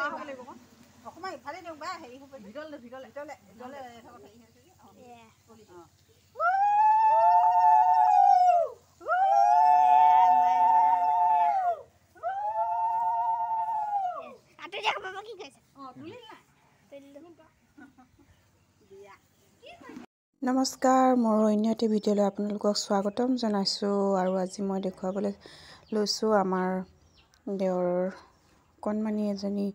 লাগিব অকমান ইফালে দিওঁ বা হেৰি হ'ব ভিতৰলৈ ভিতৰলৈ ভিতৰলৈ ভিতৰলৈ হেৰি হৈছে যে অঁ। নমস্কাৰ, মোৰ অন্য এটি ভিডিঅ'লৈ আপোনালোকক স্বাগতম জনাইছোঁ। আৰু আজি মই দেখুৱাবলৈ লৈছোঁ আমাৰ দেওৰৰ কণমানি এজনী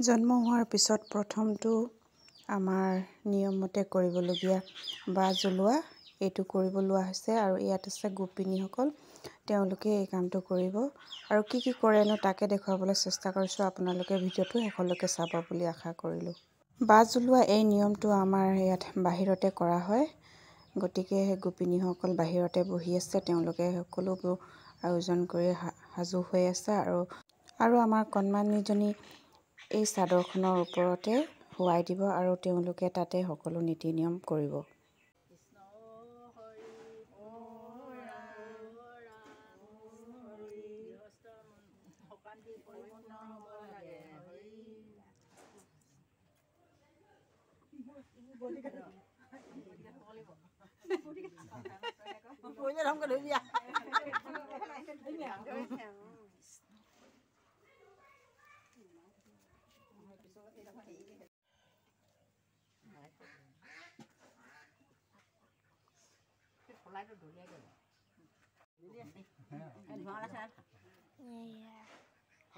জন্ম হোৱাৰ পিছত প্ৰথমটো আমাৰ নিয়মমতে কৰিবলগীয়া বা জ্বলোৱা এইটো কৰিব লোৱা হৈছে। আৰু ইয়াত আছে গোপিনীসকল, তেওঁলোকে এই কামটো কৰিব আৰু কি কি কৰেনো তাকে দেখুৱাবলৈ চেষ্টা কৰিছোঁ। আপোনালোকে ভিডিঅ'টো শেষলৈকে চাব বুলি আশা কৰিলোঁ। বাজ জ্বলোৱা এই নিয়মটো আমাৰ ইয়াত বাহিৰতে কৰা হয়, গতিকে সেই গোপিনীসকল বাহিৰতে বহি আছে, তেওঁলোকে সকলোবোৰ আয়োজন কৰি সাজু হৈ আছে। আৰু আমাৰ কণমানিজনী এই চাদৰখনৰ ওপৰতে শুৱাই দিব আৰু তেওঁলোকে তাতে সকলো নীতি নিয়ম কৰিব।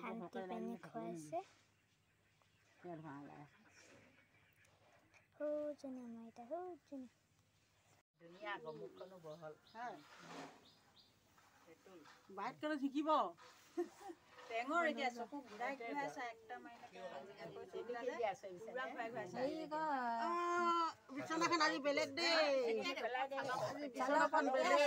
শান্তি পানী খুৱাইছে। সৌজনী আমাৰ এতিয়া সৌজনী ধুনীয়া আকৌ মুখখনো বহল। বাইকখনো শিকিব টেঙৰ এতিয়া চকু ঘূৰাই ঘূৰাই চাই একটা বিচনাখন আজি বেলেগ দেই, বিচনাখন বেলেগ।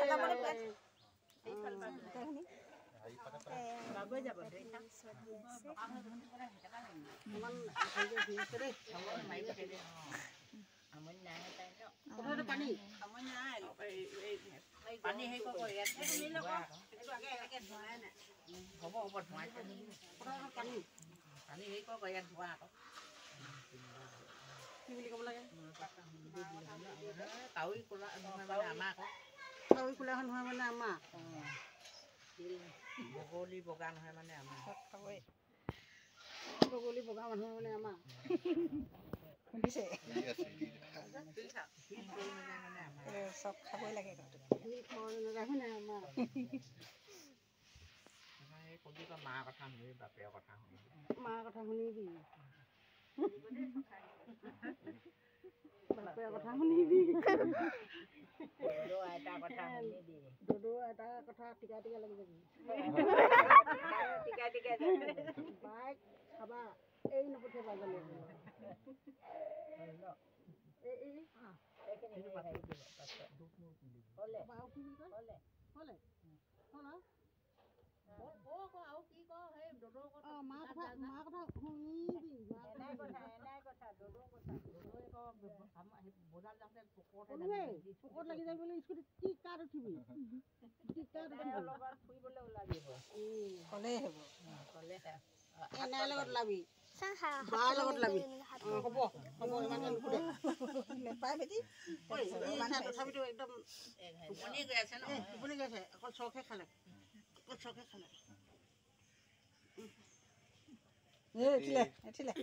বগলী বগা নহয় মানে আমাৰ বগলী বগা মানুহ মানে আমাৰ শুনিছে চব খাবই লাগে। মাৰ কথা শুনিবি, বাপেৰ কথা শুনিবি, মাৰ কথা শুনিবি, বাপেৰ কথা শুনিবি, আইতাৰ কথা শুনিবি, দদৌ আইতাৰ কথা টিকা টিকা লাগি যাবি, টিকা টিকা যাবি। বাইক খাবা এই নপঠিয়াবা গ'লে এই পকত লাগি যাবি বোলে স্কুটিত টিকাত উঠিবি, টিকাত ক'লেই হ'ব, এনাইৰ লগত ওলাবি, বাৰ লগত ওলাবি। হ'ব হ'ব, ইমান নুসুধে নেপায় বেটি। তথাপিতো একদম টোপনি গৈ আছে ন, টোপনি গৈ আছে। অকল চখহে খালে, অকল চখহে খালে। উঠিলে উঠিলে।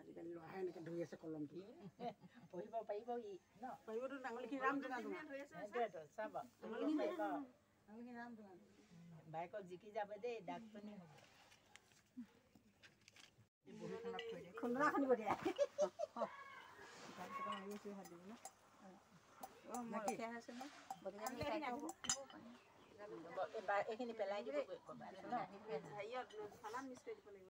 আজিকালি ল'ৰাই এনেকৈ ধৰি আছে কলমটো, পঢ়িব পাৰিব ই ন, পাৰিবতো। আঙুলিখিনি ৰাম জোঙা জোঙা, চাব আঙুলিখিনি ৰাম জোঙা। বাইকত জিকি যাব দেই, ডাকটনি হ'ব। খুন্দনা খুন্দিব দিয়া। এইখিনি পেলাই দিব।